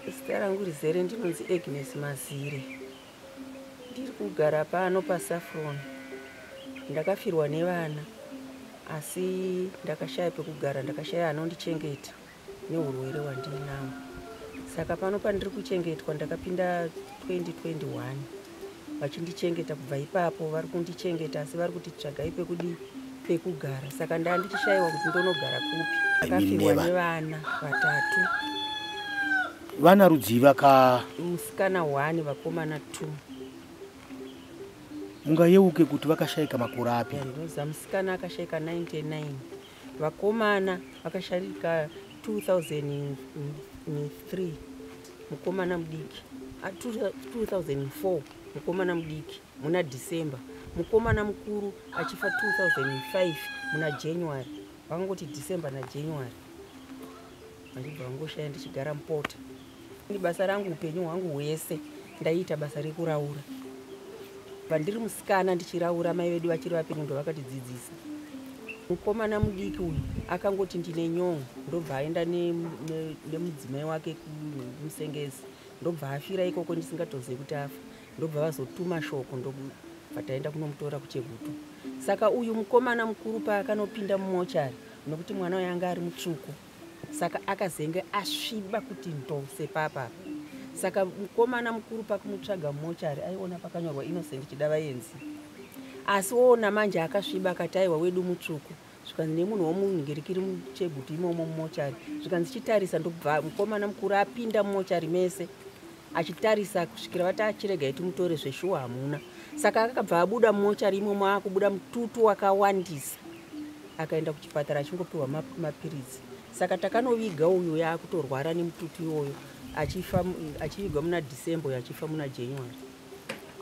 Zita rangu rizere ndinonzi Agnes Mazire. Ndiri kugara pano paSaffron. Ndakafirwa nevana asi ndakashaya pekugara, ndakashaya anondichengeta neurwere hwandinawo. Saka pano pandiri kuchengetwa ndakapinda 2021 vachindichengeta. Kubva ipapo vari kundichengeta, asi vari kuti tsvagai pekudii, pekugara. Saka ndaa ndichishayiwa kuti ndonogara kupi. Ndakafirwa nevana vatatu. Vana rudzii vaka? Musikana 1, vakomana 2. Mungayeuke kuti vakashayika makore api? Ndinoziva musikana akashayika 99, vakomana vakashayika 2003 mukomana mudiki, 2004 mukomana mudiki muna December, mukomana mukuru achifa 2005 muna January. Vakangoti December naJanuary vandibva vangoshaya. Ndichigara mupota. Basa rangu, upenyu hwangu hwese ndaiita basa rekuraura. Pandiri musikana ndichiraura, mai vedu vachiri vapenyu ndo vakatidzidzisa. Mukomana mudiki uyu akangoti ndine nyongo, ndobva aenda nemudzimai wake kumusengezi, ndobva afira ikoko ndisingatozivi kuti afa. Ndobva vazotuma shoko, ndobva taenda kunomutora kuChegutu. Saka uyu mukomana mukuru paakanopinda mumochari, nokuti mwana uyu anga ari mutsvuku, saka akazenge asviba kuti ndo sepapa. Saka mukomana mukuru pakumutsvaga mumochari aiona pakanyorwa Innocent Chidavaenzi, asi woona manje akasviba, akati aiwa, wedu mutsvuku. Zvikanzi nemunhu womunhingirikiri muChegutu imomo mumochari, zvikanzi chitarisa. Ndobva mukomana mukuru apinda mumochari mese achitarisa kusvikira vati achiregai timutore, zveshuwa hamuna. Saka akabva abuda mumochari imomo akubuda mututu wakawandisa, akaenda kuchipatara achingopiwa mapiritsi. Saka takanoviga uyu yaakutorwara nemututu iwoyo, achifa, achivigwa muna December, achifa muna January.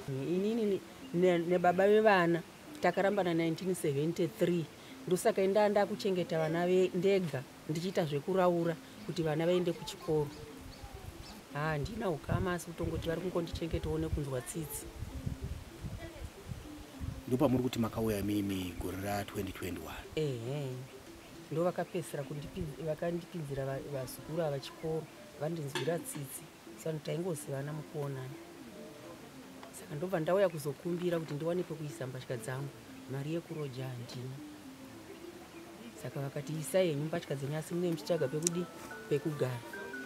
Inini nebaba vevana takarambana 1973, ndosaka indaa ndakuchengeta vana ndega, ndichiita zvekuraura kuti vana vaende kuchikoro. Handina ukama, asi kutongoti vari kungondichengetawo nekunzwa tsitsi. Ndopamuri kuti makauya mimi gore ra2021? Ehe, ndo vakapedzisira vakandipinzira vazukuru ava chikoro, vandinzwira tsitsi. Saka taingozivana mukuonana. Saka ndobva ndauya kuzokumbira kuti ndiwane pekuisa mbatya dzangu. Mari yekuroja handina. Saka vakati isai henyu mbatya dzenyu, asi munee muchitsvaga pekudi pekugara.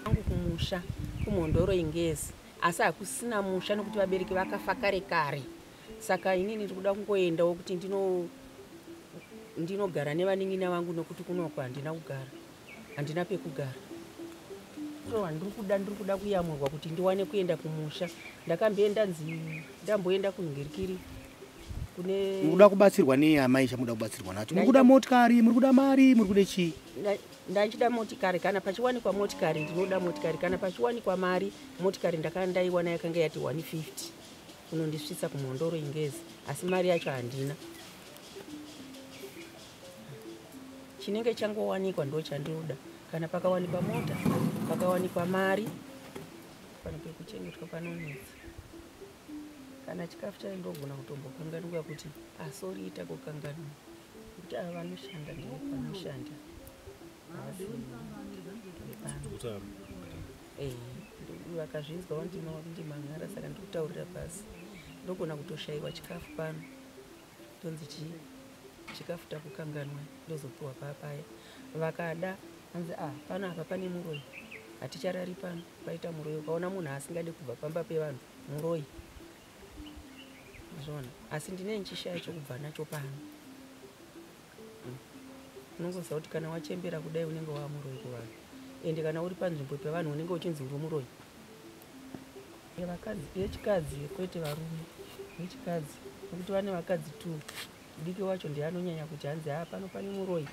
Angu kumusha kuMhondoro Ingezi, asi hakusina musha nokuti vabereki vakafa kare kare. Saka inini ndiri kuda kungoendawo kuti ndinogara nevanin'ina vangu, nokuti kunoko handina kugara, handina pekugara. Ndiri kuda kuyamurwa kuti ndiwane kuenda kumusha. Ndakamboenda, nzi ndamboenda kunhingirikiri kune Muri kuda kubatsirwa nei, amai? Chamuda kubatsirwa nacho, muri kuda motikari, muri kuda mari, muri kuda chii? Ndachida motikari. Kana pachiwanikwa motikari, ndinoda motikari. Kana pachiwanikwa mari, motikari ndakandaiwana yakanga yati 150 unondisvitsa kuMhondoro Ingezi, asi mari yacho handina. Chinenge changowanikwa ndo chandinoda. Kana pakawanikwa mota, pakawanikwa mari, pano pekuchengetwa panonetsa. Kana chikafu chayo ndogona kutombokanganwa kuti asori ita kukanganwa, nekuti ava vanoshanda ndevanoshanda, havasi vepano. Vakazvinzwa vandimhan'ara, saka ndikutaurira pasi. Ndogona kutoshayiwa chikafu pano, tonzi chii, chikafu takukanganwa, ndozopiwa papaya. Vakada hanzi a pano apa pane muroyi, haticharari pano, paita muroyi. Ukaona munhu asingadi kubva pamba pevanhu, muroyi zvona. Asi ndine ndichishaya chokubva nacho pano. Unongoziva kuti kana wachembera kudai unenge wava muroyi kuvanhu, ende kana uri panzvimbo pevanhu unenge uchinzi uri muroyi. Vakadzi vechikadzi, kwete varume, vechikadzi, nekuti vane vakadzi two. Mudiki wacho ndiye anonyanya kuti hanzi ha pano pane muroyi.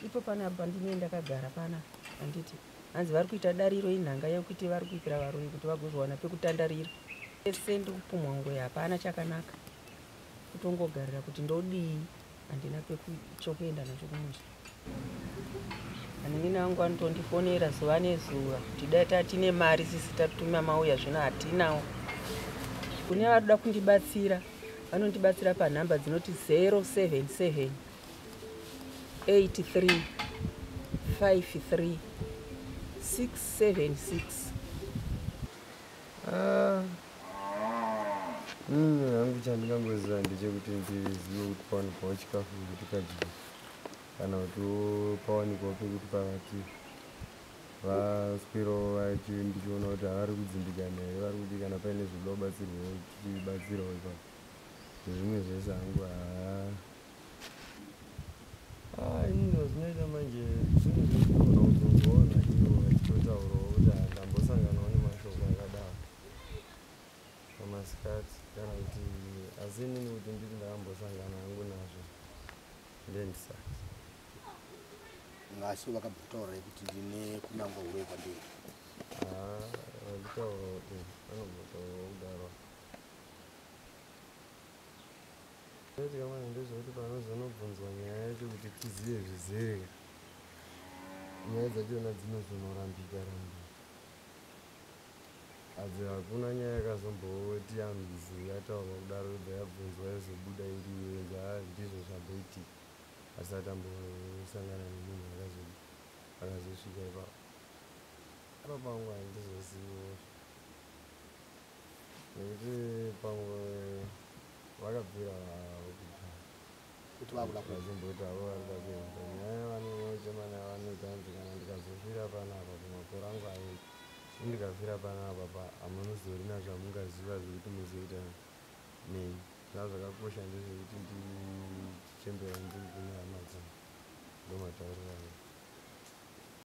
Ipo panapa ndine ndakagara pana, handiti hanzi vari kuita dariro, inhanga yekuti vari kuitira varoyi kuti vagozowana pekutandarira. Ese ndikupumhwa ngoyi, hapana chakanaka, kutongogarira kuti ndodii, handina chokuenda nacho kumusha. Vanin'ina vangu vanotondifonera zuva nezuva kuti dai tatine mari sisi tatuma mauya, zvino hatinawo. Kune vari kuda kundibatsira, vanondibatsira panhamba dzinoti 077 83 53 676. Chandingangoziva ndechekuti ndizive kuti pawanikwawo chikafu kuti padyiwe, kana kuti pawanikwawo pekuti pavatiwe. Vaswerawo ndichiona kuti havari kudzimbikana here, vari kuti kana paine zvoda kubatsirwawo tichibatsirawo ipapo. Zvimwe zvese hangu haa, inini zvinoita manje zvinhu zvekugona kuzongoona ivo vachitotaurawo kuti ndambosanganawo nemashoko akadaro pamasikati kana kuti, asi inini kuti nditi ndakambosangana hangu nazvo ndendisati. Asi vakambokutaurirai kuti ndine kunangwa uroi kwandiri? Haa, vachitaurawo, vanombotaurawo kudaro. Zvinoitika manje ndezvekuti panozonobvunzwa nyaya yacho kuti tizive zvizere, nyaya dzachona dzinozonorambika rambika. Hadzi hakuna nyaya yakazomboti yanzi yataurwa kudaro yobva yabvunzwa yozobuda iri yonzi haa ndizvo zvamboitika, asati ambosangana nemunhu akazosvika ipapo. Apa pangu handizoziviwo, nekuti pamwe vakabvira kudhara kuti vakuda vachimboti avo vari kuda kuenda. Nyaya yavanonyanya nayo vanoti hanzi kana ndikazofira panapa pamakore angu aenda, indikafira panapa pa hamunozorina zvamungaziva zvekuti muzoita nei. Zvaa zvakakosha ndezvekuti ndichembera ndiri kune hama dzangu, ndomatauriro angu.